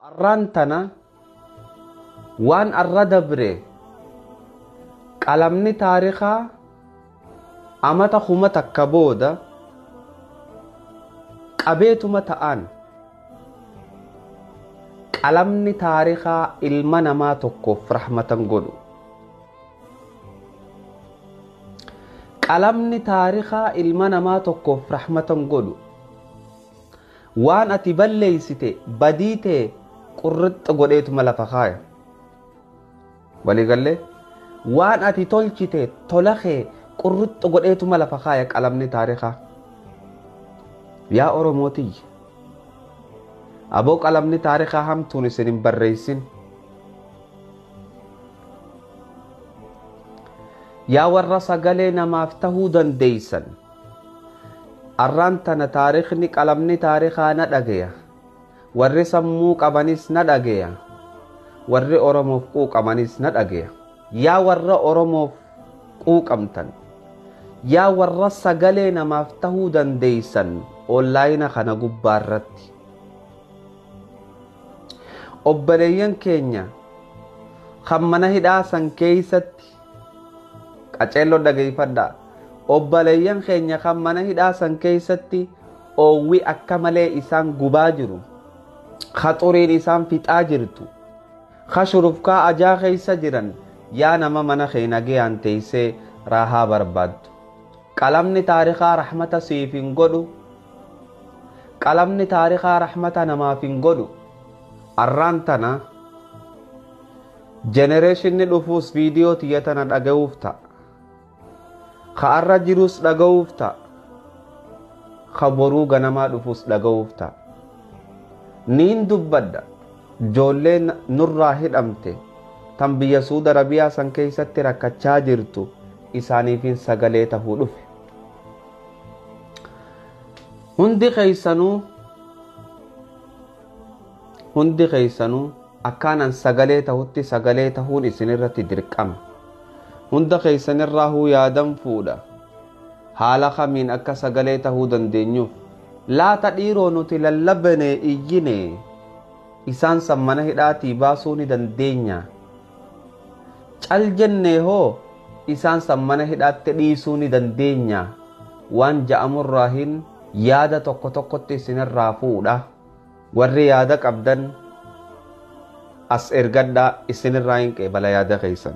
Arraan tana waan arra dabre qalamni taarikaa amata 1000 booda qabeetuma ta'an qalamni taarikaa ilma namaa tokkoof rahmatan godhu. Qalamni taarikaa ilma namaa tokkoof rahmatan godhu. Waan ati balleeysite badii tee qurrixxa godheetuma lafa kaaya. Waliigallee waan ati tolchite tola kee qurrixxa godheetuma lafa kaaya qalamni taarikaa. Yaa Oromootiyya, aboo qalamni taarikaa hamtuun isin hin barreessin. Yaa warra sagalee namaaf tahuu dandeeysan, arraan tana taarikni qalamni taarikaa na dhageya, warri sammuu qabanis na dhageya, warri Oromoof quuqamanis na dhageya. Yaa warra Oromoof quuqamtan, yaa warra sagalee namaaf tahuu dandeeysan onlaayina kana gubbaarratti obboleeyyan keenya kan mana hidhaa san keeysatti qaceelloo dhageeffadhaa. Obboleeyyan keenya kan mana hidhaa san keeysatti oowwi akka malee isaan gubaa jiru, ka xuriin isaan fixaa jirtu, ka shurufkaa ajaa keeysa jiran, yaa nama mana kee nagayaan teeysee raahaa barbaaddu, qalamni taarikaa rahmata siif hin godhu. Qalamni taarikaa rahmata namaaf hin godhu. Arraan tana jenereeshinni dhufuus viidiyoo tiyya tana dhaga'uuf ta'a, ka arra jirus dhaga'uuf ta'a, ka boruu ganamaa dhufuus dhaga'uuf ta'a. Niin dubbadha. Ijoollee nurraa hidhamte tan biyya Suudi Arabiyaa san keeysatti rakkachaa jirtu isaaniifin sagalee tahuu dhufe. Hundi keeysanuu, hundi keeysanuu akkaanan sagalee tahutti sagalee tahuun isinirratti dirqama. Hunda keeysanirraahuu yaadan fuudha. Haala kamiin akka sagalee tahuu dandeenyuuf laata dhiiroo nuti lallabane iyyine isaan san mana hidhaatii baasuu ni dandeenya? Cal jennee hoo isaan san mana hidhaatti dhiisuu ni dandeenya? Waan ja'amurraa hin yaada tokko tokkotti isinirraa fuudha. Warri yaada qabdan as ergadhaa, isinirraa hin qeebala yaada keeysan.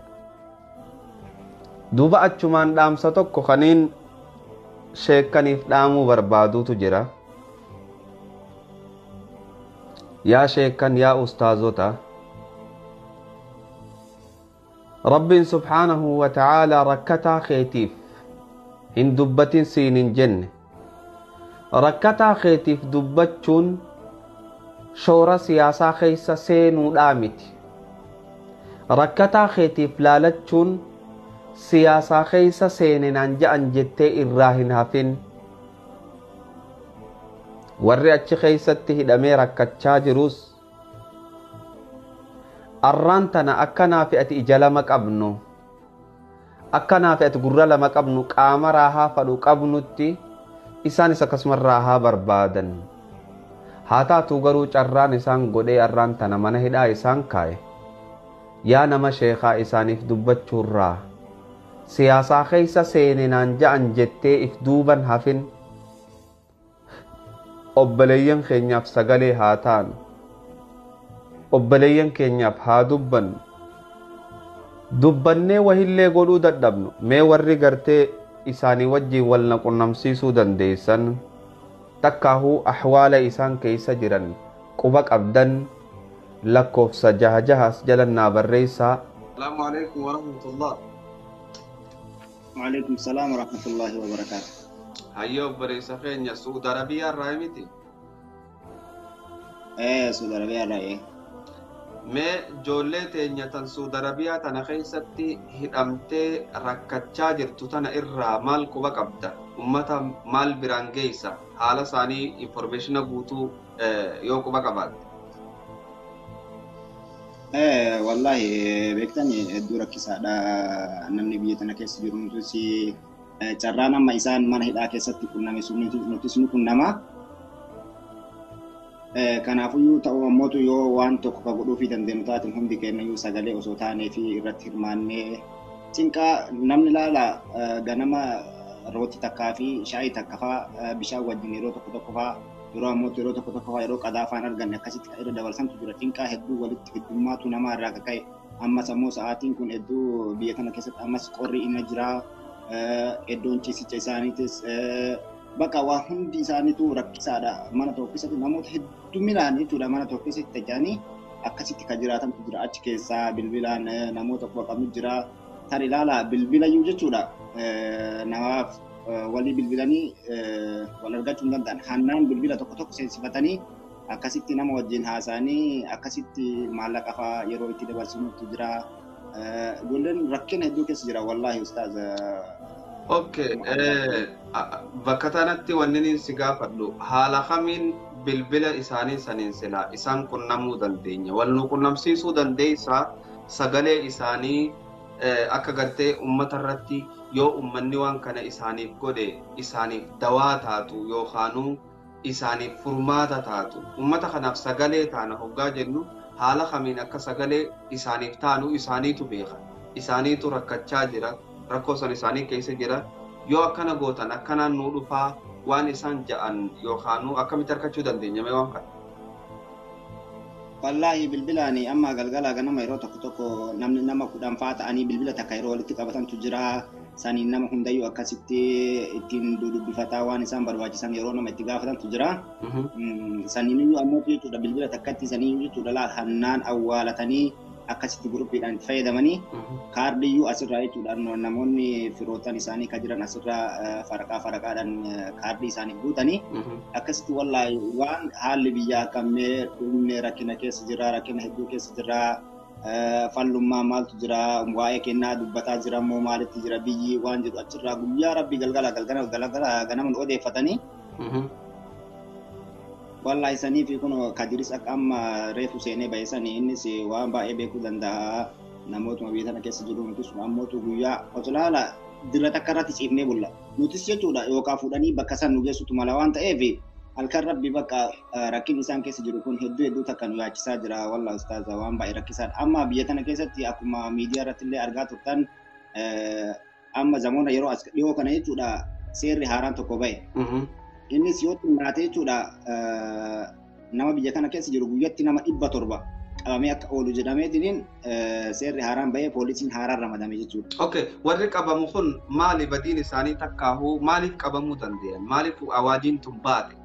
Duuba achumaan dhaamsa tokko kaniin sheekaniif dhaamuu barbaaduutu jira. Yaa sheekan, yaa ustaazota, Rabbiin subhaanahu wa ta'aalaa rakkataa keetiif hin dubbatin siin hin jenne. Rakkataa keetiif dubbachuun shoora siyaasaa keessa seenuudhaa miti. Rakkataa keetiif laalachuun siyaasaa keessa seeninaan ja'an jettee irraa hin hafin. Warri achi keeysatti hidhamee rakkachaa jirus arraan tana akkanaa fi ati ija lama qabnu, akkanaa fi ati gurra lama qabnu, qaama raahaa fadhu qabnutti isaanis akkasuma raahaa barbaadan. Haa taatu garuu carraan isaan godhee arraan tana mana hidhaa isaan kaa'e. Yaa nama sheekaa, isaaniif dubbachuurraa siyaasaa keessa seeninaan ja'an jettee if duuban hafin. Obboleeyyan keenyaaf sagalee haa taanu, obboleeyyan keenyaaf haa dubbannu. Dubbannee wahillee godhuu dadhabnu, mee warri gartee isaanii wajjiin wal na qunnamsiisuu dandeessan, takkaahuu ahwaala isaan keessa jiran quba qabdan, lakkoofsa 6 6 as jalan naa barreessaa. السلام عليكم ورحمة الله. وعليكم السلام ورحمة الله وبركاته. Hayyoo, obboleessa keenya, Suudi Arabiyaa irraa miti? Eh, Saudi Arabiyaa irraa, eh. Mee ijoollee teenya tan Suudi Arabiyaa tana keessatti hidhamtee rakkachaa jirtu tana irraa maal quba qabda? Ummata maal biraan geessa? Haala isaanii informationa guutuu yoo quba qabaatte. Eh, wallahi beektani, hedduu rakkisaadha namni biyya tana keessa jiru. Nutis carraan amma isaan mana hidhaa keessatti qunname sun nutis nu qunnama. Kanaafuyyuu ta'uu ammootu yoo waan tokko ka godhuufii dandeenyu taateen hundi keenyayyuu sagalee osoo taanee fi irratti hirmaannee cinqaa namni ilaala ganama rooti takkaa fi shaayii takka faa bishaan wajjin yeroo tokko tokko faa yeroo ammootu yeroo tokko tokko faa yeroo qadaa faan arganne akkasitti kan irra dabarsantu jira. Cinqaa hedduu walitti heddummaatu nama irraa kaka'e. Ammas ammoo sa'aatiin kun hedduu biyya kana keessatti ammas qorri inni jira. Iddoon ciisicha isaaniitis bakka waa hundi isaaniitu rakkisaadha. Mana tokko keessatti namoota hedduminaan jechuudha mana tokko keessatti tajaajilan akkasitti kan jiraatantu jira. Achi keessaa bilbilaan namoota quba qabnu jira. Tari ilaala bilbilayyuu jechuudha namaaf walii bilbilanii wal argachuu hin danda'an. Hannaan bilbila tokko tokko seensifatanii akkasitti nama wajjin haasa'anii akkasitti maallaqa fa'aa yeroo itti dabarsinutu jira. Ijoolleen rakkina hedduu keessa jira wallaahi ustaaz. Okay, bakka kanatti wanni si gaafadhu haala kamiin bilbila isaanii saniin silaa isaan qunnamuu dandeenya. Wal nu qunnamsiisuu dandeessaa sagalee isaanii akka gartee uummata irratti yoo uummanni waan kana isaaniif godhe isaaniif dawaa taatu yookaanuu isaaniif furmaata taatu uummata kanaaf sagalee taana hoggaa jennu haala kamiin akka sagalee isaaniif taanu isaaniitu beeka isaaniitu rakkachaa jira rakkoo san isaanii keessa jira yoo akkana gootan akkanaan nuu dhufaa waan isaan ja'an yookaanuu akkamitti argachuu dandeenya mee waan kana. Wallaahi bilbilaan amma galgala ganama yeroo tokko tokko namni nama 10 fa'aa ta'anii bilbila takka yeroo walitti qabatantu jira. Saniin nama hundayyuu akkasitti ittiin dudubbifataa waan isaan barbaachisan yeroo nama itti gaafatantu jira. Saniin ammoo jechuudha bilbila takkatti saniin jechuudha laal hannaan awwaalatanii akkasitti guruppiidhaan itti fayyadamanii kaardiyyuu asirraa jechuudha namoonni firootan isaanii kan jiran asirraa faraqaa faraqaadhaan kaardii isaanii guutanii akkasitti wallaahi waan haalli biyyaa akkamee dhumne rakkina keessa jira rakkina hedduu keessa jira. Fallummaa maaltu jira waa'ee kennaa dubbataa jira immoo maalitti jira biyyi waan jedhu achirraa guyyaa rabbi galgala galgala ganaman odeeffatanii. Wallaahi sanii fi kun Kadiris akka amma reefu seenee ba'e sanii innis waan baay'ee beekuu danda'a namootuma biyya tana keessa jiru nutis ammootu guyyaa osoo laala dirra takka irratti ciifnee bulla nutis jechuudha yookaan fuudhanii bakka san nu geessutu mala waan ta'eef halkan rabbi bakka rakkin isaan keessa jiru kun hedduu hedduu takka nu yaachisaa jira wallaahi ustaaza waan baay'ee rakkisaadha. Amma biyya tana keessatti akkuma miidiyaa irratti illee argaa turtan amma zamoona yeroo as dhiyoo kana jechuudha seerri haaraan tokko ba'e. Innis yoo xinnaate jechuudha nama biyya kana keessa jiru guyyatti nama 700 qabamee akka oolu jedhameetiin seerri haaraan ba'ee poolisiin haaraan ramadame jechuudha. Okay, warri qabamu kun maali badiin isaanii takkaahuu maaliif qabamuu danda'an? Maaliif awaajiin tun baate?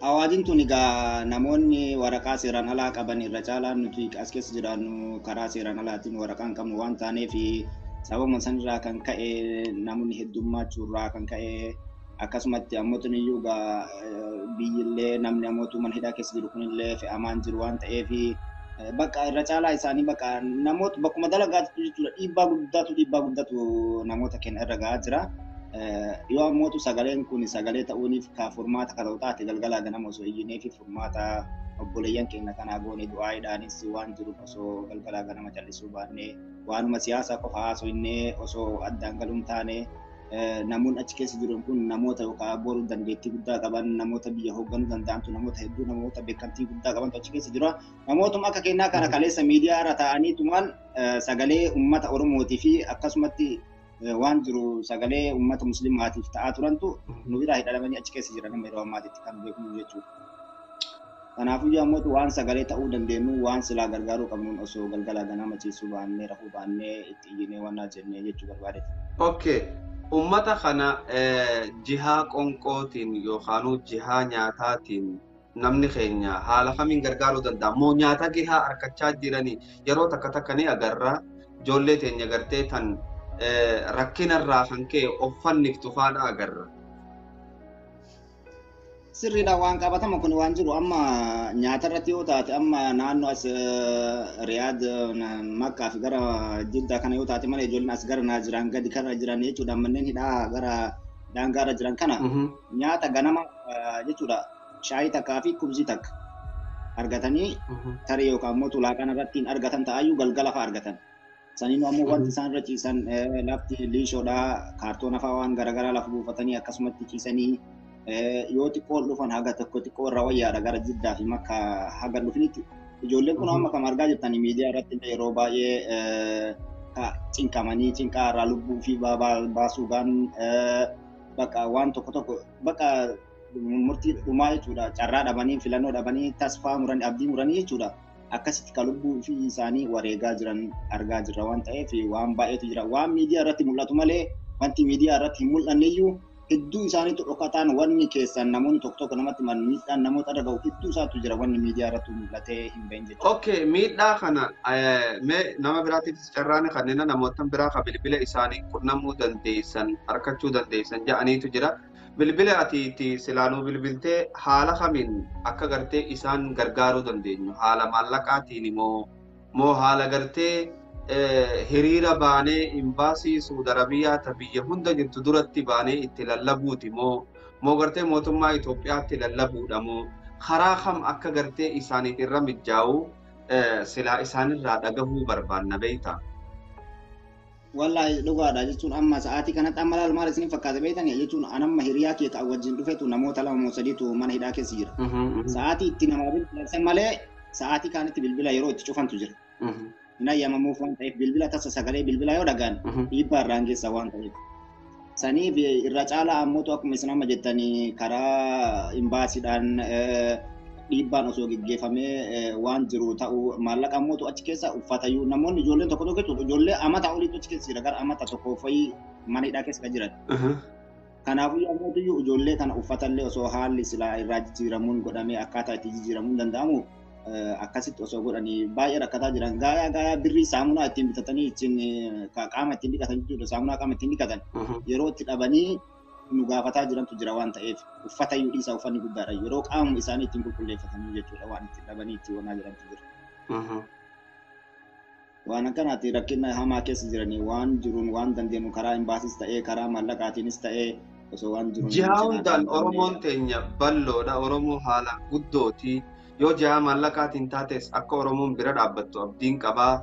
Awaajiin tun egaa namoonni waraqaa seeraan alaa qaban irra caalaan nuti as keessa jiraannu karaa seeraan alaatiin waraqaa hin qabnu waan taaneef sababuma sanirraa kan ka'e namoonni heddummaachuu kan ka'e akkasumatti ammootiin iyyuu egaa biyyillee namni ammootu mana hidhaa keessa jiru kunillee fe'amaan jiru waan ta'eef bakka irra caalaa isaanii bakka namoota bakkuma dalagaatu jechuudha dhiibbaa guddaatu namoota keenya irra gahaa jira. Yoo ammootu sagaleen kun sagalee ta'uuniif ka furmaata ka ta'u taate galgalaa ganama osoo iyyinee fi furmaata obboleeyyan keenya kanaa goone du'aayiidhaanis waan jiru osoo galgalaa ganama callisuu baannee waanuma siyaasaa qofa haasofnee osoo addaan galuun taane namoonni achi keessa jiran kun namoota yookaan boruu dandeettii guddaa qaban namoota biyya hoogganuu danda'antu namoota hedduu namoota beekamtii guddaa qabantu achi keessa jira. Namootuma akka kennaa kana kaleessa miidiyaa irra taa'aniitumaan sagalee uummata Oromootii fi akkasumatti waan jiru sagalee uummata musliimaatiif ta'aa turantu nu biraa hidhamanii achi keessa jiran amma yeroo ammaatitti kan beeknu jechuudha. Kanaafuu ammoo waan sagalee ta'uu dandeenyu waan silaa gargaaruu qabnuun osoo galgala ganama ciisuu baannee rafuu baannee itti iyyinee waan jennee jechuu barbaadeeti. Okay. Uummata kana jihaa qonqootiin yookaan jihaa nyaataatiin namni keenya haala kamiin gargaaruu danda'a? Moo nyaata gahaa argachaa jiranii yeroo takka takka ni agarra ijoollee teenya gartee tan rakkinarraa kan ka'e uffanniftu faana agarra. Sirriidha waan qabatama kun waan jiru amma nyaata irratti yoo taate amma naannoo as Riyaad Makkaa fi gara Jiddaa kana yoo taate malee ijoolleen as gara Naajiraan gadi kana jiran jechuudha manneen hidhaa gara daangaarra jiran kana nyaata ganama jechuudha shaayii takkaa fi kubzii takka argatanii tarii yookaan immoo tulaaqana irratti hin argatan ta'ayyuu galgala fa'a argatan. Saniin ammoo wanti isaan irra ciisan lafti liishoodhaa kaartoona fa'aa waan garaagaraa lafa buufatanii akkasumatti ciisanii Yoo xiqqoo dhufan haga tokko xiqqoo irra wayyaadha gara Jiddaa fi Makkaa haga dhufinitti. Ijoolleen kun amma kan argaa jirtan miidiyaa irratti illee yeroo baay'ee cinqamanii cinqaa irraa lubbuu fi baasuudhaan bakka waan tokko tokko bakka murtii dhumaa jechuudha. Carraa dhabanii filannoo dhabanii tasfaa muranii abdii muranii jechuudha. Akkasitti kan lubbuu fi isaanii wareegaa jiran argaa jirra waan ta'eef waan baay'eetu jira. Waan miidiyaa irratti mul'atu malee wanti miidiyaa irratti hin mul'anne iyyuu hedduu isaaniitu dhokataan wanni keessan namoonni tokko tokko namatti himan miidhaan namoota irra gahu hedduu isaatu jira wanni miidiyaa irratti mul'atee hin bahin jechuudha. Okay, miidhaa kana mee nama biraatiifis carraan kanneen namoota biraa ka bilbila isaanii qunnamuu dandeessan argachuu dandeessan jedhaniitu jira. Bilbila ati itti silaanuu bilbiltee haala kamiin akka gartee isaan gargaaruu dandeenyu haala maallaqaatiin moo moo haala gartee hiriira baanee imbaasii Suudi Arabiyaa ta biyya hunda jirtu duratti baanee itti lallabuuti moo moo gartee mootummaa Itoophiyaatti lallabuudha moo karaa kam akka gartee isaaniif irra mijaa'u silaa isaanirraa dhagahuu barbaanna beektaa. Wallaahi dhugaadha jechuun amma sa'aatii kanatti amma laal maal isin fakkaate beektan jechuun anamma hiriyaa kee kan wajjin dhufetu namoota lama moo sadiitu mana hidhaa keessa jira. Sa'aatii itti namaa bilbilan malee sa'aatii kaanitti bilbila yeroo itti cufantu jira. Hin ayyamamuuf waan ta'eef bilbila tasa sagalee bilbilaa yoo dhagaan dhiibbaa irraan geessa waan ta'eef. Saniif irra caalaa ammootu akkuma isin amma jettanii karaa imbaasiidhaan dhiibbaan osoo geggeeffamee waan jiru ta'uu maallaqa ammootu achi keessa uffatayyuu namoonni ijoolleen tokko tokko jechuudha ijoollee amata oliitu achi keessa jira gara amata tokko fayii mana hidhaa keessa kan jiran. Kanaafuu ammootu ijoollee kana uffatallee osoo haalli silaa irraa jijjiiramuun godhamee akkaataa itti jijjiiramuun danda'amu akkasitti osoo godhanii baay'ee rakkataa jiran gaayaa gaayaa birrii saamunaa ittiin bitatanii ittiin qaama ittiin dhiqatan jechuudha saamunaa qaama ittiin dhiqatan yeroo itti dhabanii nu gaafataa jirantu jira waan ta'eef uffata iyyuu dhiisaa uffanni guddaadha yeroo qaama isaanii ittiin qulqulleeffatanii jechuudha waan ittiin dhabanii ittiin wanaa jirantu jira. Waan akkanaati rakkina hamaa keessa jiranii waan jiruun waan dandeenyu karaa imbaasis ta'ee karaa maallaqaatiinis ta'ee osoo waan jiruun. Jihaa hundaan Oromoon teenya bal'oodha Oromoo haala guddooti. Yoo jihaa maallaqaatiin taates akka Oromoon bira dhaabbattu abdiin qabaa.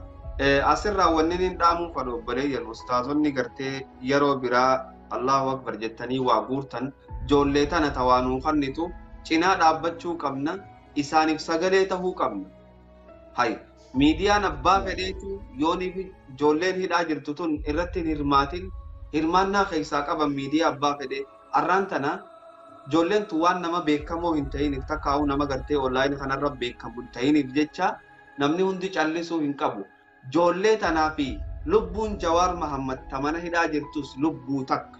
Asirraa wanni inni dhaamuu fadhu obboleeyyan ustaazonni gartee yeroo biraa Allahu Akbar jettanii waa guurtan ijoollee tana tawaanuu kannitu cinaa dhaabbachuu qabna isaaniif sagalee tahuu qabna. Hay miidiyaan abbaa fedheetu yooniif ijoolleen hidhaa jirtu tun irratti hin hirmaatin hirmaannaa keessaa qaban miidiyaa abbaa fedhee arraan tana ijoolleen tun waan nama beekamoo hin ta'iniif takkaa'uu nama gartee onlaayinii kanarra beekamu hin ta'iniif jecha namni hundi callisuu hin qabu. Ijoollee tanaa fi lubbuun Jawaar Mahammad tamana hidhaa jirtus lubbuu takka.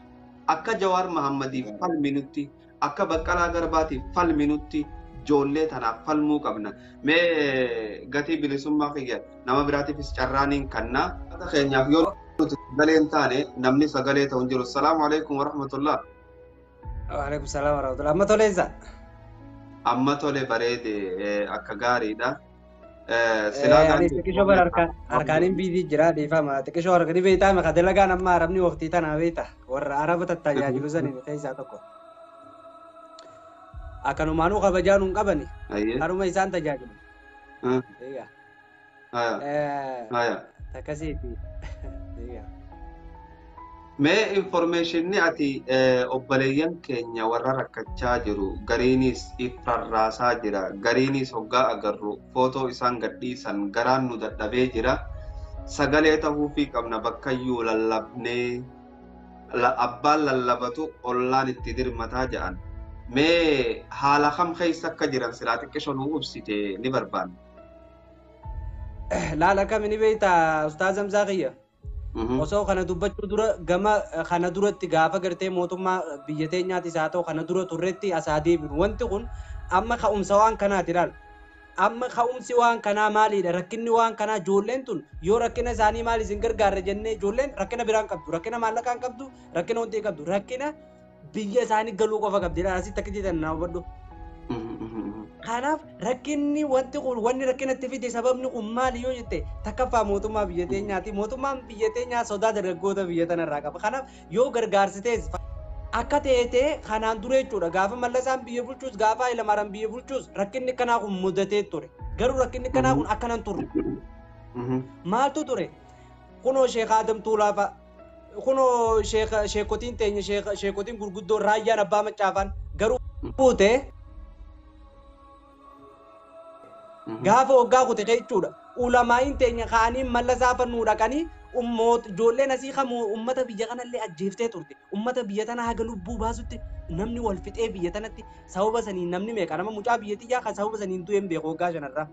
Akka Jawaar Mahammadiif falminutti akka Baqqalaa Garbaatiif falminutti ijoollee tanaaf falmuu qabna. Mee gatii bilisummaa kiyya nama biraatiifis carraaniin kannaa. Keenyaaf yoo nuti sagalee hin taane namni sagalee ta'u hin jiru. Assalaamu alaikum warahmatullah. Waalaikum salaam warahmatullah. Amma toleessa. Amma tole bareede akka gaariidha. Anis xiqqishoo bara harkaaniin biizii jira dhiifama. Xiqqishoo harkanii beektaa maka dalagaan amma arabni waqtii tanaa beekta. Warra araba tattaajajilu saniin keessaa tokko. Akkanumaanuu kabajaan hin qabani. Haruma isaan tajaajilu. Akkasiiti. Mee informeeshinni ati obboleeyyan keenya warra rakkachaa jiru gariinis ifrarraasaa jira gariinis hoggaa agarru footoo isaan gadhiisan garaan nu dadhabee jira sagalee tahuufii qabna bakkayyuu lallabnee abbaan lallabatu ollaan itti dirmataa jedhan mee haala kam keessa akka jiran silaa xiqqisho nu ibsite ni barbaanna. Laala kami ni beektaa Ustaaz Hamzaa kiyya. Osoo kana dubbachuu dura gama kana duratti gaafa gartee mootummaa biyya teenyaatis haa ta'u kana dura turretti asaa deebinu. Wanti kun amma ka'umsa waan kanaati ilaal. Amma ka'umsi waan kanaa maalidha? Rakkinni waan kanaa ijoolleen tun yoo rakkina isaanii maal isin gargaarra jennee ijoolleen rakkina biraan qabdu, rakkina maallaqaan qabdu, rakkina wanti qabdu, rakkina biyya isaanii galuu qofa qabdi. Asitti akka jedhan naa hubadhu. Kanaaf rakkinni wanti kun wanni rakkina itti fide sababni kun maali yoo jette takkaffaa mootummaa biyya teenyaati. Mootummaan biyya teenyaa sodaa dargaggoota biyya tanarraa qaba. Kanaaf yoo gargaarsitees akka ta'e kanaan dura jechuudha. Gaafa Mallasaan biyya bulchus gaafa Hayilamaariyaam biyya bulchus rakkinni kanaa kun mudatee ture. Garuu rakkinni kanaa kun akkanan turre. Maaltu ture? Kunoo Sheekh Adam Tuulaa fa'a. Kunoo sheekotiin teenya sheekotiin gurguddoon raayyaan abbaa macaafaan garuu Fuute gaafa waggaa kute jechuudha. Ulamaa'iin teenya kaanii mallasaa fannuu dhaqanii ijoolleen asii kan uummata biyya kanallee ajjeeftee turte. Uummata biyya tana haga lubbuu baasutti namni wal fixee biyya tanatti sababa saniin namni meeqa nama mucaa biyya xiyyaa kan sababa saniin du'e hin beeku waggaa shanarraa.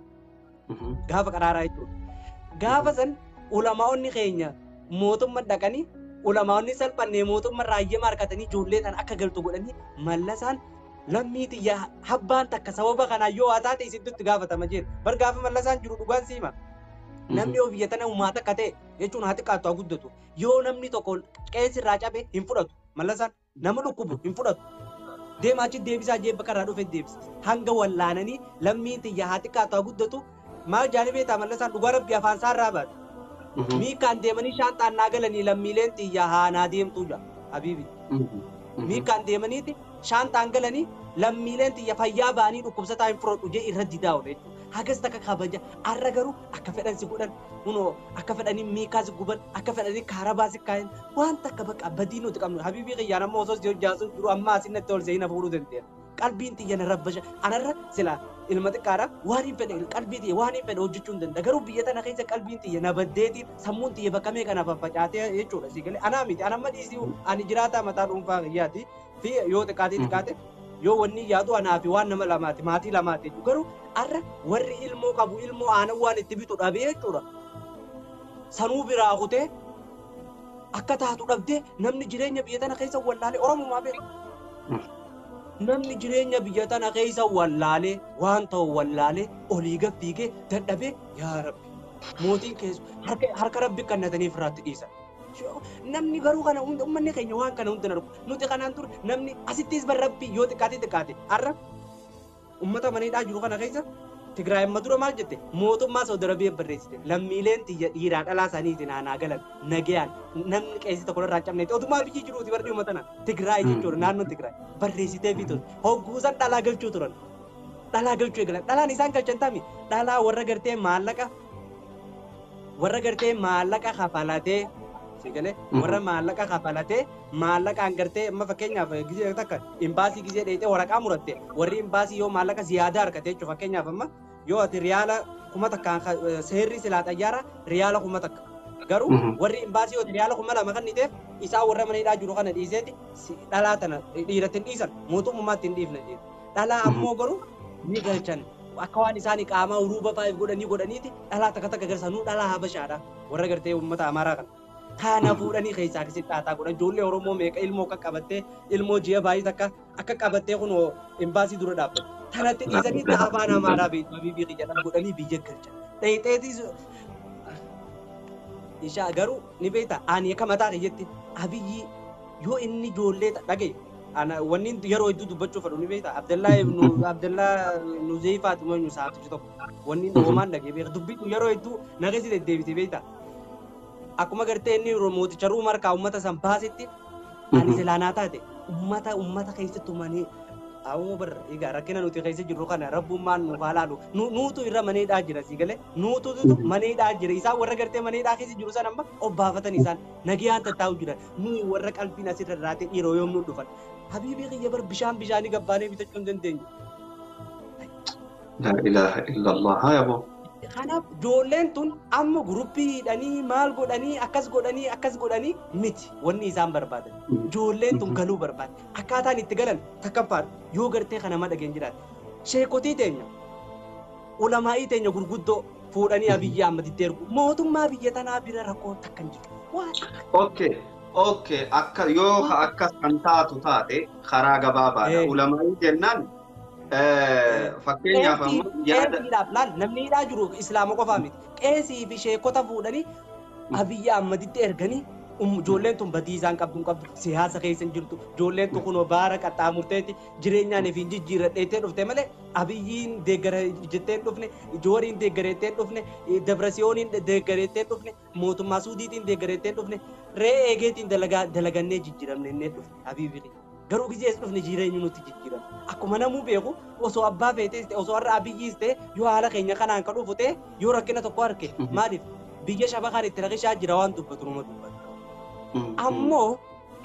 Gaafa qaraaraa jechuudha. Gaafa san ulamaa'onni keenya mootummaa dhaqanii ulamaa'onni salphannee mootummaa raayyama harkatanii ijoollee tana akka galtu godhanii mallasaan lammii xiyya habbaan takka sababa kanaan yoo haa taate isittutti gaafatama jedhe. Bar gaafa mallasaan jiru dhugaan siima. Namni yoo biyya tana uumaa takka ta'e jechuun haa xiqqaattu haa guddatu. Yoo namni tokko qeensi irraa cabe hin fudhatu. Mallasaan nama dhukkubu hin fudhatu. Deemaa achi deebisaa jee bakka irraa dhufe deebisa. Hanga wallaananii lammiin xiyya haa xiqqaattu haa guddatu. Maal jaanii beektaa mallasaan dhugaa rabbi afaan isaa irraa baate. Miikaan deemanii shaanxaan naa galanii lammiileen xiyya haa naa deemtuu jaa habiibi. Miikaan deemaniiti shaanxaan galanii lammiileen xiyya fayyaa ba'anii dhukkubsataa hin fudhadhu jee irra didaa oole jechuudha. Hagas takka kabaja arra garuu akka fedhan si godhan kunoo akka fedhanii miikaa si guban akka fedhanii kaarabaa si kaayan waan takka bakka badii nuti qabnu habiibii kiyyaan amma osoo si hojjaasu jiru amma asin natti ol seena fuudhuu dandeenya. Qalbiin xiyya na rabbasha anarra sila ilma xiqqaadha waan hin fedhe qalbii xiyya waan hin fedhe hojjechuu hin danda'a garuu biyya tana keessa qalbiin xiyya na baddeetiin sammuun xiyya bakka meeqa na faffacaatee jechuudha si galee anaa miti anamma dhiisii ani jiraataa mataa dhuunfaa kiyyaati fi yoo xiqqaatee xiqqaate yoo wanni yaadu anaa fi waan nama lamaati maatii lamaati jechuudha garuu arra warri ilmoo qabu ilmoo aanan waan itti bitu dhabee jechuudha sanuu biraa kutee akka taatu dhabdee namni jireenya biyya tana keessa wallaalee oromumaa beeku. Namni jireenya biyya tana keessa wallaalee waan ta'u wallaalee olii gad fiigee dadhabee yaa rabbi mootiin keessu harka rabbi kannataniif irraatti dhiisan. Namni garuu kana hunda uummanni keenya waan kana hunda argu nuti kanaan ture namni asittis bar rabbi yoo xiqqaate xiqqaate har'a uummata maniidhaa jiru kana keessa Tigraay amma dura maal jette mootummaa Saudi Arabiyaa barreessite lammiileen xiyya dhiiraa dhalaa isaaniitiin aanaa galan nagayaan namni qeessi tokko irraa cabneeti otumaa biyyi jiruuti barri uummata tana Tigraay jechuudha naannoon Tigraay barreessitee fi turte hogguusan dhalaa galchuu turan dhalaa galchuu eegalan dhalaan isaan galchan tami dhalaa warra gartee maallaqa kafalatee sigalee warra maallaqa kafalatee maallaqaan gartee amma fakkeenyaaf gizee takka imbaasii gizee dheeyxee waraqaa muratte warri imbaasii yoo maallaqa ziyaadaa argate jechuudha fakkeenyaaf amma yoo ati riyaala 1000 seerri silaa xayyaara riyaala 1000 garuu warri imbaasii yoo riyaala 2000 kanniteef isaa warra mana hidhaa jiru kana dhiiseeti dhalaa tana dhiiratti hin dhiisan mootummaatti hin dhiifne jedhu dhalaa ammoo garuu ni galchan akka waan isaanii qaamaa uruuba faayif godhanii godhaniiti dhalaa takka takka garsanuu dhalaa habashaadha warra gartee uummata amaaraa kana. Kana fuudhanii keessaa akkasitti xaaxaa godhan ijoollee Oromoo meeqa ilmoo akka qabattee ilmoo ji'a baay'ee takka akka qabattee kunoo imbaasii dura dhaabbate. Tanatti dhiisanii afaan Amaaraa beektu jedhan godhanii biyya galchan. Dheexeetis ishaa garuu ni beekta ani akka mataa kiyyetti Abiyyi yoo inni ijoollee dhagaye ana wanni yeroo hedduu dubbachuu fedhu ni beekta Abdallaa Nuzeefaati moo saaftichi tokko wanni homaan dhagaye beekta dubbitu yeroo hedduu nageessi deddeebite beekta. Akkuma gartee inni mooticha Ruum harkaa uummata san baasetti ani silaanaa taate uummata keessatti manii awoo bar egaa rakkina nuti keessa jirru kana rabbummaan nuuf haa laalu nuutu irra maneedhaa jira sii galee nuutu maneedhaa jira isaan warra gartee maneedhaa keessa jiru san amma obbaafatan isaan nagayaan tattaa'u jiran nuyi warra qalbiin asirra raatee dhiiroo yoom nu dhufan habiibii kiyya bar bishaan bishaanii gabbaanee bitachuu hin dandeenyu. Laa ilaaha illallah haa yaboo. Kanaaf ijoolleen tun amma guruppii hidhanii maal godhanii akkas godhanii akkas godhanii miti wanni isaan barbaadan. Ijoolleen tun galuu barbaade. Akkaataan itti galan takkaffaadha. Yoo gartee kana madhageen jiraate. Sheekotii teenya ulamaa'ii teenya gurguddoo fuudhanii Abiyyi Ahmaditti ergu. Mootummaa biyya tanaa bira rakkoo takka hin jiru. Okay. Okay. Akka yoo akkas kan taatu taate karaa gabaabaadha. Ulamaa'ii jennaan fakkeenyaaf amma yaada laal namni hidhaa jiru islaama qofaa miti qeesii fi sheekota fuudhanii Abiyyi Ahmaditti erganii ijoolleen tun badii isaan qabdu hin qabdu siyaasa keessa hin jirtu ijoolleen tun kunoo baara qaxxaamurteetti jireenyaan fi jijjiirradheettee dhufte malee Abiyyiin deeggara jettee hin dhufne Jooriin deeggareettee hin dhufne Dabrasiyooniin deeggareettee hin dhufne mootummaa Suudiitiin deeggareettee hin dhufne re'ee eegeetiin dalagannee jijjiiramne innee dhufne Abiyyi. Garuu gizee as dhufne jireenyi nuti jijjiirame. Akkuma namuu beeku osoo abbaa feetees ta'e osoo har'a Abiyyiis ta'e yoo haala keenya kanaan kan dhufu ta'e yoo rakkina tokko arge maaliif biyya shabakaan itti rakishaa jira waan dubbatu numa dubbatu. Ammoo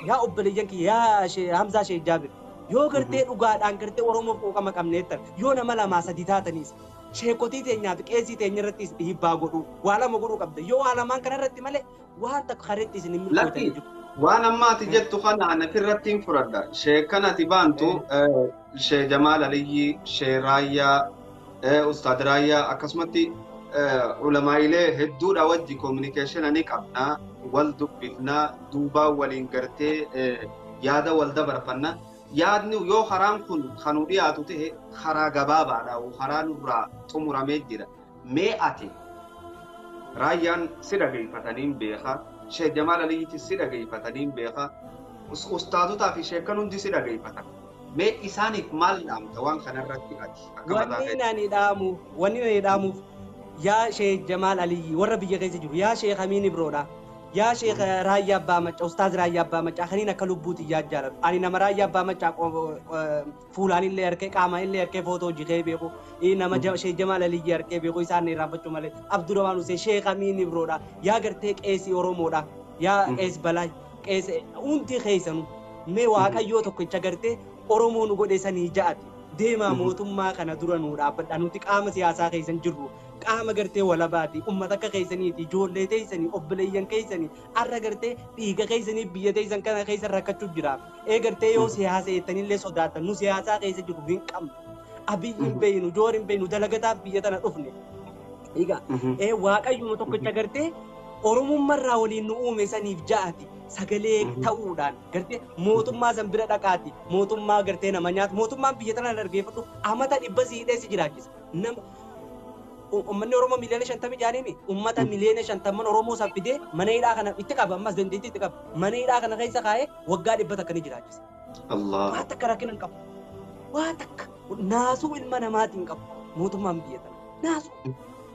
yaa obboleeyyan kiyya yaa Hamzaa Sheekh Jaabir Yoo gartee dhugaadhaan gartee Oromoof quuqama qabneettan yoo nama lamaa sadi taatanis sheekotii teenyaa fi qeesii teenya irrattis dhiibbaa godhuu waa lama godhuu qabda. Yoo waa lamaan kana irratti malee waan takka kareetti isin hin milkooftan jiru. Waan ammaati jettu kana ana irratti hin fudhadha. Sheekan ati baantu Shee Jamaal Aliyyi, Shee Raayyaa, Ustaad Raayyaa akkasumatti ulamaa'ilee hedduudha wajji communication ni qabna, wal dubbifna, duubaa waliin gartee yaada wal dabarfanna. Yaadni yoo karaan kun kan nu dhiyaatu ta'e karaa gabaabaadha, karaa nurraa xumuramee jira. Mee ati Raayyaan si dhageeffataniin beeka, Shee Jamaal Aliyyitti si dhageeffataniin beeka, ustaazotaa fi sheekan hundi si dhageeffatan. Mee isaaniif maal dhaamta waan kanarratti ati? Wanni ani dhaamuuf yaa Shee Jamaal Aliyyi warra biyya keessa jiru, yaa Sheekh Amiin Ibroodha, yaa Sheekh Raayyaa Abbaa Maccaa, Ustaaz Raayyaa Abbaa Maccaa kaniin akka lubbuuti yaa jaaladhu. Ani nama Raayyaa Abbaa Maccaa fuulaan illee harkee qaamaan illee harkee footoo hojii beeku, nama Sheekh Jamaal Aliyyi harkee beeku isaan irraanfachuu malee. Abdurrahmaan Hussein, Sheekh Amiin Ibroodha, yaa gartee qeesii Oromoodha, yaa qees Balaa, qees hundi keessanuu mee Waaqayyoo tokkicha gartee Oromoo nu godhe sanii ja'ati. Deemaa mootummaa kana dura nuu dhaabbadha. Nuti qaama siyaasaa keessan jirru, qaama gartee walabaati, uummata akka keessaniiti, ijoollee teessanii, obboleeyyan keessanii, har'a gartee dhiiga keessanii biyya teessan kana keessa rakkachuu jira. Ee gartee yoo siyaasa eettanillee sodaatan nu siyaasaa keessa jirru hin qabnu. Abiyyi hin beeynu, Joor hin beeynu, dalagataaf biyya tana dhufne. Egaa ee Waaqayyuma tokkicha gartee Oromummaarraa waliin nu uume saniif ja'ati. Sagalee ta'uudhaan gartee mootummaa san bira dhaqaati, mootummaa gartee nama nyaatu, mootummaan biyya tanaan argeeffadhu amata 100 siidhee si jiraachisa. Nama uummanni Oromoo miliyoona 50 jaaniimi uummata miliyoona 50 Oromoo san fidee mana hidhaa kana itti qaba, ammas dandeettii itti qaba. Mana hidhaa kana keessa kaa'ee waggaa 100 takka ni jiraachisa. Waa takka rakkina hin qabu. Waa takka naasuu ilma namaatiin qabu mootummaan biyya tana. Naasuu.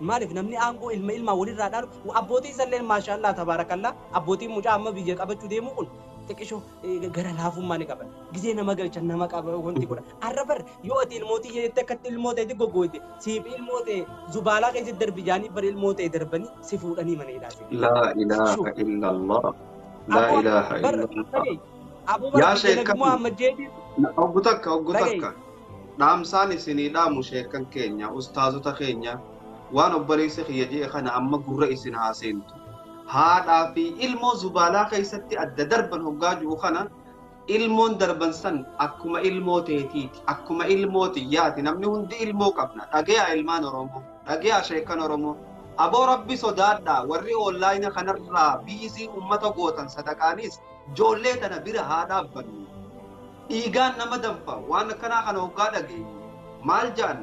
Maaliif namni aangoo ilma ilmaa walirraa dhaalu abbootii isallee maashaallah tabaarakallaa abbootiin mucaa amma biyya qabachuu deemu kun xiqqishoo gara laafummaa ni qaban. Gizee nama galchan nama qaba wanti godha. Har'a bar yoo ati ilmootii jettee akkatti ilmoo ta'etti goggooyte siif ilmoo ta'e zubaalaa keessatti darbi jaanii bar ilmoo ta'e darbanii si fuudhanii mana hidhaa si. Laa ilaaha illallah. Laa ilaaha illallah. Yaa sheekan oggu takka oggu takka dhaamsaan isinii dhaamu sheekan keenya ustaazota keenya waan obboleessa kiyya je'e kana amma gurra isin haaseentu. Haadhaa fi ilmoo zubaalaa keessatti adda darban hoggaa jiru kana ilmoon darban san akkuma ilmoo teetiiti, akkuma ilmoo xiyyaati. Namni hundi ilmoo qabna. Dhageeyaa ilmaan Oromoo, dhageeyaa sheekan Oromoo. Aboo Rabbi sodaadhaa warri onlaayina kanarraa biizii uummata gootan sadaqaanis ijoollee tana bira haa dhaabbannu. Dhiigaan nama danfa waan akkanaa kana hoggaa dhageenyu. Maal ja'an?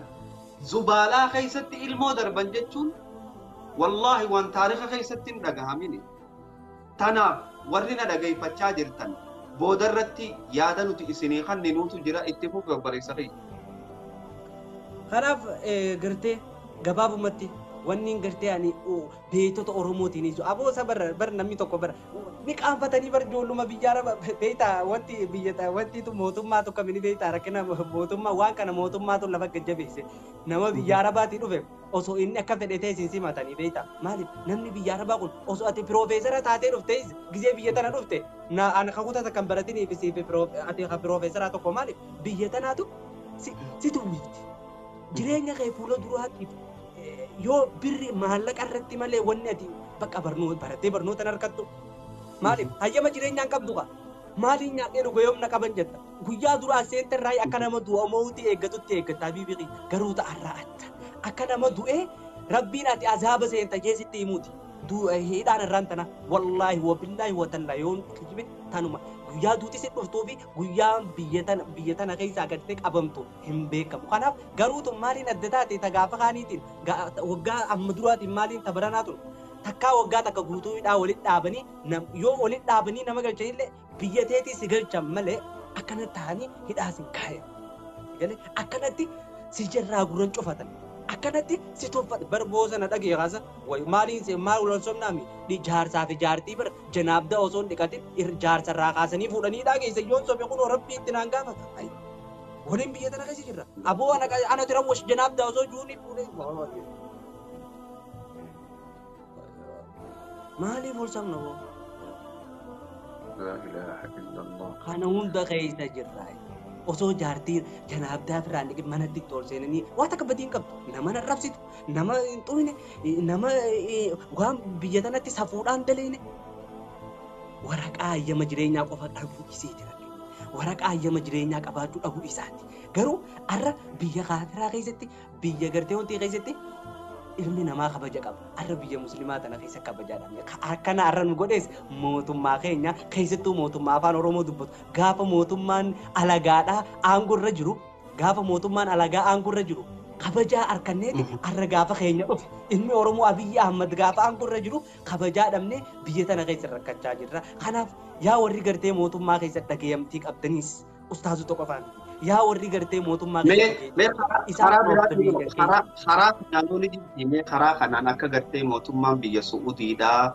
Zubaalaa keessatti ilmoo darban jechuun wallaahi waan taarika keessatti hin dhagahamini. Tanaaf warri na dhageeffachaa jirtan boodarratti yaada nuti isinii kenninuutu jira itti fufi obboleessa kiyya. Kanaaf gartee gabaabumatti wanni gartee ani beektota Oromootiin isu aboo isa bar namni tokko bara ni qaanfatanii bar ijoolluma biyya araba beektaa wanti biyya wantiitu mootummaa tokko mini beektaa rakkina mootummaa waan kana mootummaatu lafa gajjabeesse nama biyya arabaatii dhufe osoo inni akka fedhe ta'e isin simatanii beektaa maaliif namni biyya arabaa kun osoo ati piroofeesara taatee dhufte gizee biyya tana dhufte na ana kakutata kan baratanii fi siif ati ka piroofeesaraa tokko maaliif biyya tanaatu si tuwwifti jireenya kee fuula duraatiif yoo birri maallaqa irratti malee wanni ati bakka barnoota barattee barnoota harkattu maaliif hayyama jireenyaan qabdu qa maaliin nyaadhee dhuga yoomna qaban jetta guyyaa duraa seenterraa akka nama du'amuutti eeggatutti eeggatta habiibii garuu ta'arraa adda akka nama du'ee rabbiin ati azaaba seenta jeesitti himuuti hidhaan irraan tana wallaahi wabillaahi watallaa yoon kijibe tanuma guyyaa duuti si dhuftuu fi guyyaan biyya tana keessaa gartee qabamtu hin beekamu. Kanaaf garuu tun maaliin adda taate ta gaafa kaaniitiin waggaa amma duraatiin maaliin ta baranaa tun takkaa waggaa takka guutuu hidhaa walitti dhaabanii yoo walitti dhaabanii nama galchanillee biyya teetii si galchan malee akkana ta'anii hidhaa sin kaayan. Akkanatti si jarraa gurran cufatan. Akkanatti si tuffate bar boosana dhagee kaasa maaliin maal wal somnaami jaarsaa fi jaartii bar janaabda osoo hin dhiqatin jaarsarraa kaasanii fuudhanii dhageessa yoon sobe kun rabbii itti naan gaafata. Waliin biyya tana keessa jirra. Aboo ana tirawwash janaabda osoo juunii fuudhee. Maaliif wal somna boo? Laa ilaaha illallah. Kana hunda keessa jirra. Osoo jaartii janaabdaa firaan dhiqin manatti itti ol seenanii waa takka badii hin qabdu. Nama hin arrabsitu, nama hin xuyne, nama waan biyya tanatti safuudhaan daleene. Waraqaa hayyama jireenyaa qofa dhabuu isiiti rakkinni. Waraqaa hayyama jireenyaa qabaachuu dhabuu isaati. Garuu har'a biyya kaafiraa keessatti, biyya gartee wantii keessatti ilmi namaa kabaja qaba. Har'a biyya musliimaa tana keessa kabajaa dhabne. Akkana har'a nu godhes mootummaa keenya keessattuu mootummaa afaan Oromoo dubbatu. Gaafa mootummaan alagaadhaa aangoo irra jiru, gaafa mootummaan alagaa aangoo irra jiru kabajaa harkanneeti har'a gaafa keenya dhufe. Ilmi Oromoo Abiyyi Ahmad gaafa aangoo irra jiru kabajaa dhabnee biyya tana keessa rakkachaa jirra. Kanaaf yaa warri gartee mootummaa keessa dhagayamtii qabdaniis ustaazota qofaa miti. Yaa warri gartee mootummaa Karaa kanaan ni jirti. Karaa kanaan akka gartee mootummaan biyya Su'uudiidhaa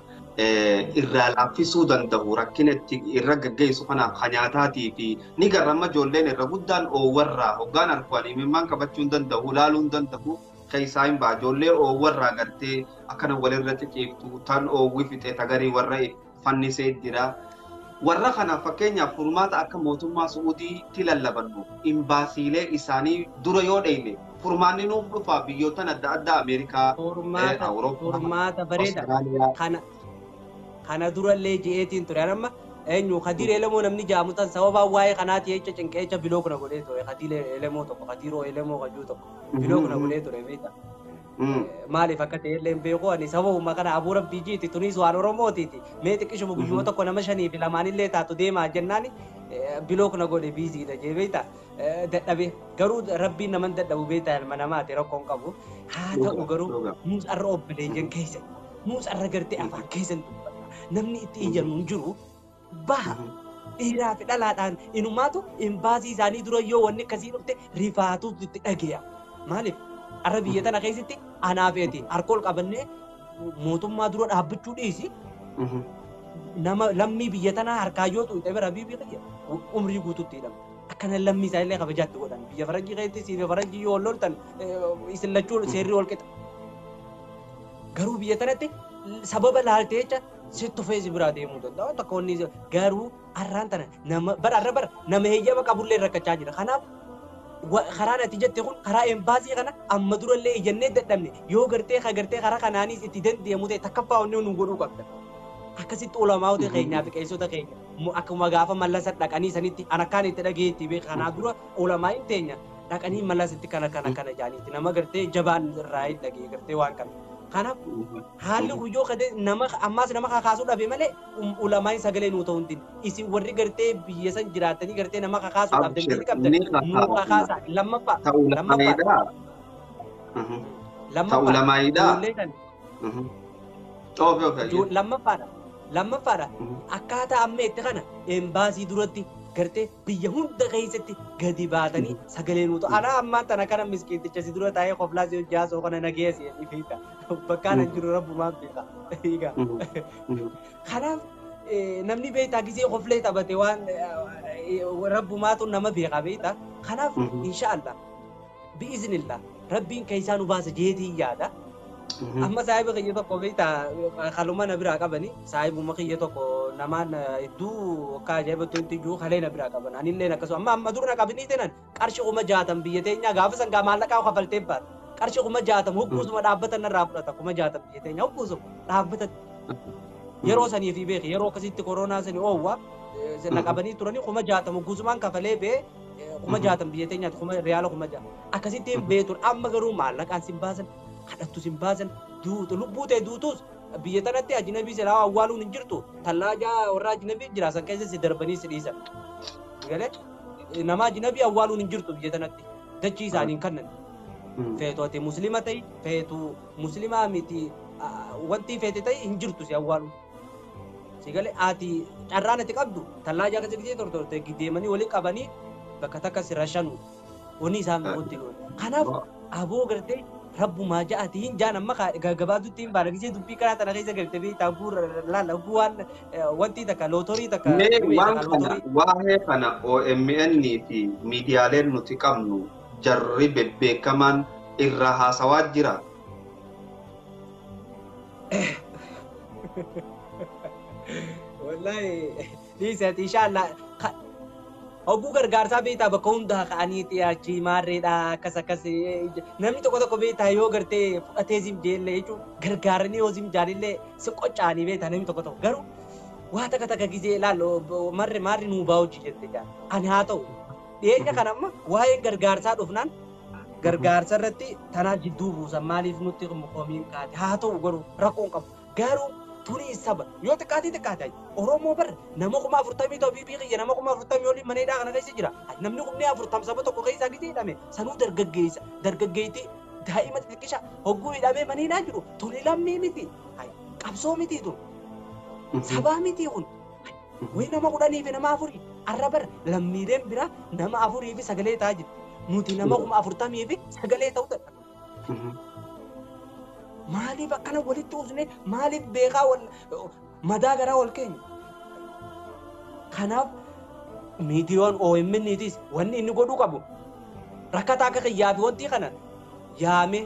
irraa laaffisuu danda'u rakkina itti irra gaggeessu kanaaf hanyaataatii fi ni garramma ijoolleen irra guddaan oowwarraa hoggaan harkaan imimmaan qabachuu hin danda'u laaluu hin danda'u keessaa hin ba'a ijoollee oowwarraa gartee akkana walirra ciciiftu tan oowwi fixe tagarii warra fannisee jira. Warra kana fakkeenyaaf furmaata akka mootummaa Su'uudiitti lallabannu imbaasiilee isaanii dura yoo dheyne furmaanni nuuf dhufa biyyoottan adda addaa Ameerikaa, Awurooppaa, furmaata bareeda. Kana durallee ji'eetiin ture. Amma eenyu Khadiir Elemoo namni jaamu tan sababaa waa'ee kanaati jecha cinqeecha biloo kuna godhee ture. Khadiir Elemoo tokko, Khadiiroo Elemoo kajuu tokko biloo kuna godhee ture beektaa. Maaliif akka ta'e illee hin beeku ani sababuma kana abuu rabbii jiiti tunis waan Oromootiiti. Mee xiqqishuma guyyuma tokko nama shanii fi lamaanillee taatu deemaa jennaan biloo kuna godhe biiziidha jee beektaa. Dadhabe garuu rabbiin naman dadhabu beektaa ilma namaati rakkoon qabu. Haa ta'u garuu nuus arra obboleeyyan keessan nuus arra gartee afaan keessan dubbanna. Namni itti iyyannu hin jiru baha dhiiraa fi dhalaadhaan inumaatu imbaasii isaanii dura yoo wanni akkasii dhufte rifaatuutu itti dhageeya. Maaliif arra biyya tana keessatti anaa feeti harka ol qabannee mootummaa dura dhaabbachuu dhiisi nama lammii biyya tanaa harkaa yoo xuuxe bira biyya umrii guutuutti hidhama. Akkana lammii isaa illee kabajaatti godhan biyya faranjii keessatti siif faranjii yoo loltan isin lachuu seerri wal qixa. Garuu biyya tanatti sababa laaltee jecha sitti feesi biraa deemuu danda'a. Takka wanni garuu har'aan tana nama bara har'a bara nama heeyyama qabullee rakkachaa jira. Kanaaf karaan ati jette kun karaa embaasii kana amma durallee ijannee dadhabne yoo gartee gartee karaa kanaanis itti dandeemu ta'e takkaffaa wanni nu godhuu qabda. Akkasitti ulamaa'ota keenyaa fi qeessota keenya akkuma gaafa mallasa dhaqanii sanitti an akkaan itti dhageetti beeka. Kanaa dura ulamaa'iin teenya dhaqanii mallasatti kana kana kana jaaniitti nama gartee jabaan irraa hin dhagee gartee waan kana. Kanaaf haalli guyyoo kade nama ammaas nama kakaasuu dhabe malee ulamaa'iin sagalee nuu ta'uu hin dinne. Isin warri gartee biyya san jiraatanii gartee nama kakaasuu dhabdanii qabdan nuu kakaasaa lammaffaa. Lammaffaa. Lammaffaadha. Akkaataa amma itti kana embaasii duratti gartee biyya hunda keessatti gadi baatanii sagalee nuu ta'u. Anaa ammaan tana kana miskiinticha si dura taa'ee qoflaa si hojjaasoo kana nageessi jedhi bakkaan hin jiru rabbumaan beeka. Kanaaf namni beektaa gisee qoflee taphate waan rabbumaatu nama beeka beektaa. Kanaaf inshaallah bi'iznillah rabbiin keessaa nu baasa jeetii yaada. Amma saahiba kiyya tokko beektaa kaluma na biraa qabani saahibuma kiyya tokko namaan hedduu akka ajaa'ibatti wanti jiru kalee na biraa qaban anillee akkasuma amma amma dur na qabanii teenan qarshii 60,000 biyya teenyaa gaafa san gaa maallaqaa kafaltee baata qarshii 60,000 hogguusuma dhaabbatan narraa fudhata 60,000 biyya teenyaa hogguusuma dhaabbatan yeroo sanii fi beeki yeroo akkasitti koronaa sanii oowwa na qabanii turanii 60,000 hogguusumaan kafalee bee 60,000 biyya teenyaati riyaala 6,000 akkasitti beetur amma garuu maallaqaan sin baasan kadhattus hin baasan duutu lubbuu ta'e duutus biyya tanatti ajinabii silaa awwaaluun hin jirtu tallaajaa warra ajinabii jira san keessa si darbanii si dhiisan. Galee nama ajinabii awwaaluun hin jirtu biyya tanatti dachii isaanii hin kennan. Feetu ati muslima ta'i feetu muslimaa miti wanti feete ta'i hin jirtu si awwaaluun. Si galee ati carraan ati qabdu tallaajaa keessa gisee tortorte deemanii walii qabanii bakka takka si rashanu wanni isaan wanti godhu. Kanaaf aboo gartee rabbumaa ja'atiin jaan amma gabaadutti hin baana gisee dubbii karaa tana keessa galte beektaa laala waan wanti takka lootorii takka. Mee waan kana waa'ee kana OMN fi miidiyaaleen nuti qabnu jarri bebbeekamaan irraa haasawaa jira. Wallaahi dhiisati inshaallah. Hogguu gargaarsaa beektaa bakka hundaa ka'anii achi maarreedha akkas akkas namni tokko tokko beektaa yoo gartee fudhatee zim jeellee jechuun gargaaranii yoo zim jaalillee si qocaanii beektaa namni tokko tokko garuu waa takka takka gizee ilaallu marri maarri nuu baa hojii jette jaa ani haa ta'u dhiyeenya kana amma waa'een gargaarsaa dhufnaan gargaarsa irratti tanaa jidduu buusan maaliif nutti komiin kaate haa ta'u garuu rakkoon qabu garuu tuni saba yoo xiqqaatee xiqqaate Oromoo bar nama 40,000 ta'u biyya kiyya nama 40,000 olii mana hidhaa kana keessa jira namni 40,000 saba tokko keessaa gisee hidhame sanuu dargaggeessa dargaggeettii daa'ima xixiqqisha hogguu hidhamee mana hidhaa jiru tuni lammii miti qabsoo miti tun sabaa miti kun wayi nama 10 fi nama 4 arra bar lammiileen biraa nama 4 fi sagalee ta'aa jirti nuti nama 40,000 fi sagalee ta'uu dadhabna. Maaliif akkana walitti usne maaliif beekaa wal madaa garaa wal keenya. Kanaaf miidiyaan OMN'tis wanni inni godhuu qabu rakkataa akka kiyyaa fi wanti kana yaame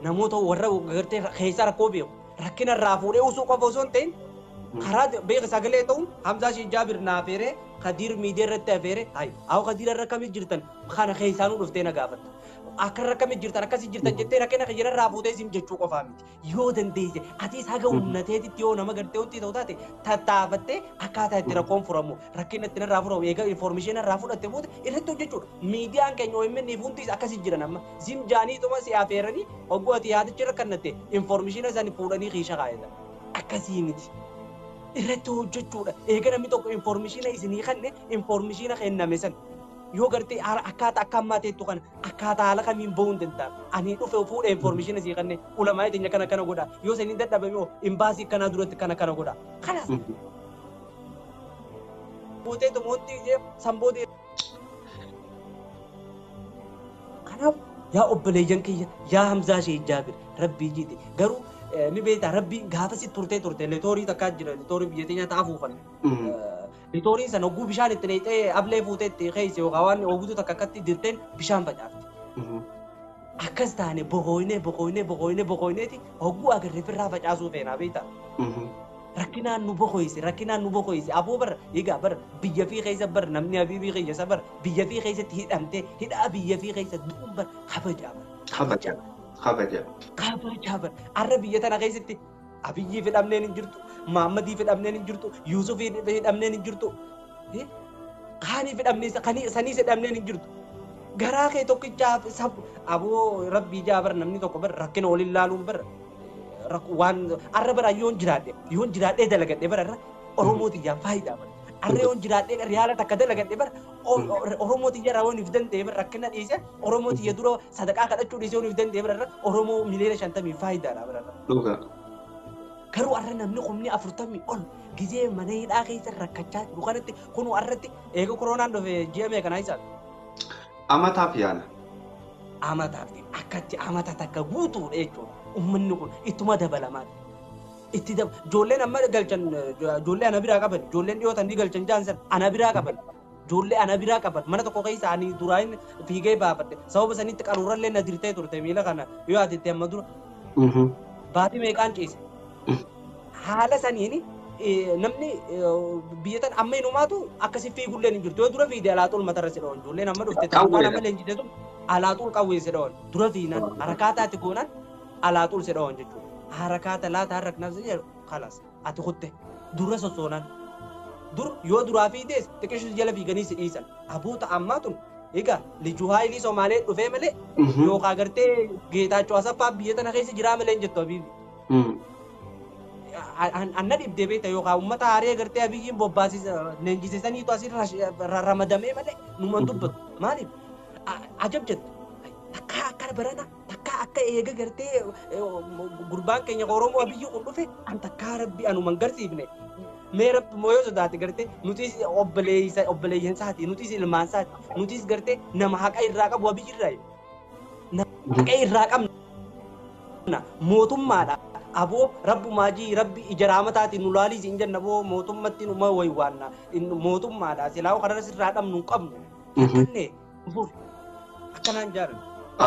namoota warra gartee keessa rakkoo beeku rakkina irraa fuudhee usuu qofa osoo hin ta'in karaa beeka sagalee ta'uun Hamzaa Sheekh Jaabir naafeeree Kadiir miidiyaa irratti afeeree hayi haa Kadiir irra kamii jirtan kana keessaanuu dhuftee na gaafatta. Akka irra kamii jirtan akkasii jirtan jettee rakkina kiyya irraa fuutee isin jechuu qofaa miti. Yoo dandeesse atis haga humnateetitti yoo nama gartee wanti ta'u taate tattaafattee akkaataa itti rakkoon furamu rakkina itti irraa furamu eega informeeshinii irraa fudhatte booda irratti hojjechuudha. Miidiyaan keenya OMN fi hundis akkasii jiran amma zim jaaniituma si afeeranii hogguu ati yaadichi rakkannatte informeeshinii isaanii fuudhanii kiisha kaayatan. Akkasii miti. Irratti hojjechuudha. Eega namni tokko informeeshinii isinii kenne informeeshinii kenname san yoo gartee akkaataa akka ammaa teettu kana akkaataa haala kamiin bahuu hin danda'amu. Ani dhufe fuudhee informeeshinii sii kenne ulamaa teenya kana kana godha. Yoo saniin dadhabame hoo imbaasii kanaa duratti kana kana godha. Kanaas fuutee wanti ijee sanboodee. Kanaaf yaa obboleeyyan kiyya yaa Hamzaa Sheekh Jaabir rabbii jiite garuu ni beektaa rabbii gaafa si turtee turte letoorii takkaa jira letoorii biyya teenya ta'a afuufan. Litooriin sana hogguu bishaan itti neexee ablee fuutee itti keessa yookaan waan oguutu takka akkatti dirteen bishaan facaafti. Akkas taane boqooynee boqooynee boqooynee boqooyneeti hogguu agarree firraa facaasuu feenaa beektaa. Rakkinaan nu boqooyse rakkinaan nu boqooyse aboo bara egaa bara biyya fi keessa bara namni abiibii keessa bara biyya fi keessatti hidhamtee hidhaa biyya fi keessa du'uun bara kabajaa bara. Kabaja. Kabaja. Kabajaa bara arra biyya tana keessatti Abiyyi hidhamneen hin jirtu, Mahammadii hidhamneen hin jirtu, Yuusufii hidhamneen hin jirtu, kaanii hidhamnee saniis hidhamneen hin jirtu. Garaa kee tokkichaaf sab aboo rabbii jaa bara namni tokko bara rakkina waliin laaluun bara waan arra bara yoon jiraadhe dalagadhe bara irra Oromoo xiyyaa faayidaa bara. Arra yoon jiraadhe riyaala takka dalagadhe bara Oromoo xiyyaa raawwan if danda'e bara rakkina dhiise Oromoo xiyya dura sadaqaa kadhachuu dhiise yoon if danda'e bara irra Oromoo 50,000,000 faayidaadha bara irra. Dhugaa. Garuu arra namni 40,000 ol gizee mana hidhaa keessa rakkachaa jiru kanatti kunuu arratti eega koronaan dhufe ji'a meeqa naa isaan? Amataaf yaala. Amataaf akkatti amata takka guutuudha jechuudha. Uummanni kun ittuma dabalamaa. Itti ijoolleen amma galchan ijoollee ana biraa qaban ijoolleen dhiyootan ni galchan jaansan ana biraa qaban ijoollee ana biraa qaban mana tokko keessa ani duraan fiigee baafadhe sababa sanitti qaruurallee na dirtee turte miila kana yoo ati itti amma dura. Baatii meeqaan ciise? Haala saniin namni biyya tan amma inumaatu akkasi fiigulleen hin jirtu yoo dura fiide alaaxuul matarra si dhawan ijoolleen amma dhufte ta'an amma leenjiteetu alaaxuul qawwee si dhawan dura fiinan harakaata ati goonan alaaxuul si dhawan jechuudha. Harakaata laata harraknaaf si jedhu kalas ati kutte dura sossoonan dur yoo duraa fiidees xiqqishu jala fiiganii si dhiisan aboota ammaa tun egaa lijuu haayilii Somaalee dhufee malee yookaan gartee Geetaachoo Asaffaa biyya tana keessa jiraa malee hin jettu abiibi. Anna dhibdee beekta yookaan uummata haaree gartee abiyyiin bobbaasisa leenjisisaniitu asirra ramadamee malee numan dubbatu maaliif ajab jettu takka akka barana takka akka eega gartee gurbaan keenya Oromoo abiyyi kun dhufe an takka rabbi anuman garsiifne mee rabbi mooyoo sodaate gartee nutis obboleessa obboleeyyan isaati nutis ilmaan isaati nutis gartee nama haqa irraa qabu abiyyi irraa nama haqa irraa qabna mootummaadha. Aboo rabbumaa jii rabbi ija raamataatiin nu laalii siin jenna boo mootummatti numa waywaanna mootummaadha silaa kanarra sirraa dhabnu hin qabnu akkanne akkanaan jaaran.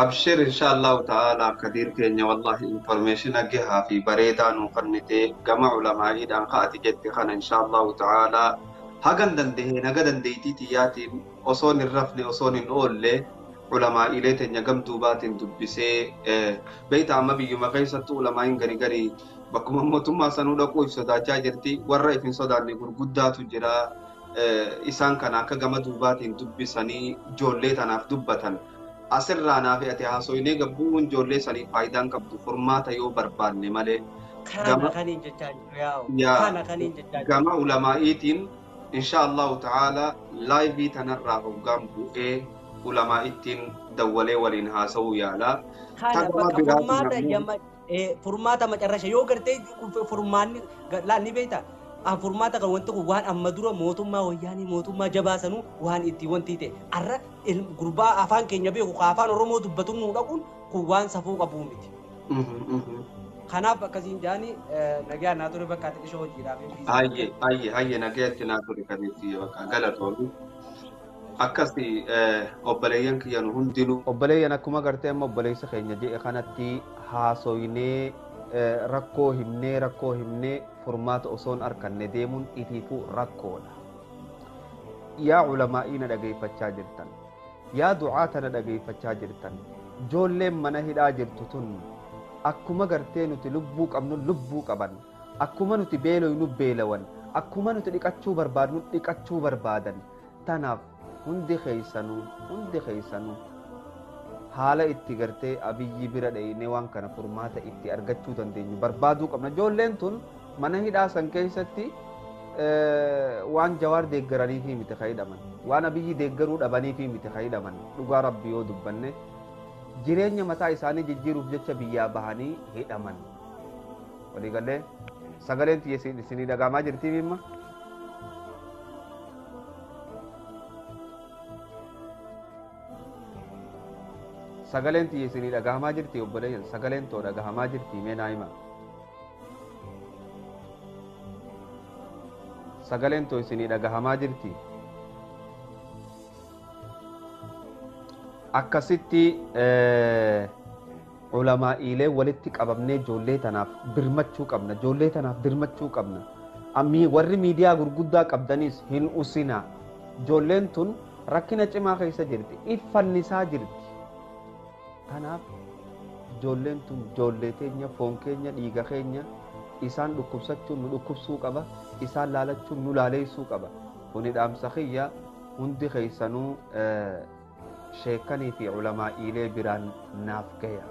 Abshir inshallah ta'ala Kadiir keenya wallahi information gahaa fi bareedaa nuu kennite gama ulamaa'iidhaan ka'ati jette kana inshallah ta'ala Hagan dandahee naga dandeettii tiyyaatiin osoon hin rafne osoon hin oolle ulamaa'ilee teenya gamduubaatiin dubbisee beeyta amma biyyuma keessattuu ulamaa'iin gari gari bakkuma mootummaa sanuu dhaquu if sodaachaa jirti warra if hin sodaanne gurguddaatu jira isaan kana akka gama duubaatiin dubbisanii ijoollee tanaaf dubbatan asirraa naaf ati haasoyinee gabbuun ijoollee sanii faayidaan qabdu furmaata yoo barbaanne malee. Kana kaniin jechaa jiru yaa'u. Kana kaniin jechaa jiru. Gama ulamaa'iitiin insha Allahu ta'ala laayivii tanarraa hoggaan bu'ee ulamaa ittiin dawwalee waliin haasa'uu yaala. Kana bakka furmaata yamma furmaata macarrasha yoo gartee furmaanni laal ni beekta. Furmaata kan wanti kun waan amma dura mootummaa wayyaanii mootummaa jabaasanuu waan itti wanti ta'e arra gurbaa afaan keenya beeku ka afaan Oromoo dubbatu nuu dhaquun kun waan safuu qabuu miti. Kanaaf akkasiin jaani nagaa naa ture bakka ati ishoo hojiidhaaf. Hayyee hayyee hayyee nagaatti naa ture kaneetti bakka galatoomi. Akkasi obboleeyyan kiyya nu hundinuu. Obboleeyyan akkuma gartee amma obboleessa keenya jedhe kanatti haasoyinee rakkoo himnee rakkoo himnee furmaata osoon arkanne deemuun itiifuu rakkoodha. Yaa ulamaa'ii na dhageeffachaa jirtan, yaa du'aata na dhageeffachaa jirtan, ijoolleen mana hidhaa jirtu tun akkuma gartee nuti lubbuu qabnu lubbuu qaban, akkuma nuti beeloynu beelawan, akkuma nuti dhiqachuu barbaadnu dhiqachuu barbaadan. Tanaaf hundi keessanuu haala itti gartee Abiyyi bira dhayinee waan kana furmaata itti argachuu dandeenyu barbaaduu qabna. Ijoolleen tun mana hidhaa san keessatti waan Jawaar deeggaraniifi miti ka hidhaman, waan Abiyyi deeggaruu dhabaniifi miti ka hidhaman. Dhugaa Rabbi yoo dubbanne jireenya mataa isaanii jijjiiruuf jecha biyyaa bahanii hidhaman. Waliigallee sagaleen tiyya isinii dhagahamaa jirtii mimma? Sagaleen tiyya isinii dhagahamaa jirti obboleeyyan, sagaleen too dhagahamaa jirti mee naa hima. Sagaleen too isinii dhagahamaa jirti. Akkasitti ulamaa'iilee walitti qabamnee ijoollee tanaaf birmachuu qabna. Ijoollee tanaaf birmachuu qabna. Warri miidiyaa gurguddaa qabdanis hin usinaa. Ijoolleen tun rakkina cimaa keessa jirti. Iffannisaa jirti. Kanaaf ijoolleen tun ijoollee teenya, foon keenya, dhiiga keenya isaan dhukkubsachuun nu dhukkubsuu qaba. Isaan laalachuun nu laaleessuu qaba. Kuni dhaamsa kiyya hundi keessanuu sheekanii fi ulamaa'iilee biraan naaf gaya.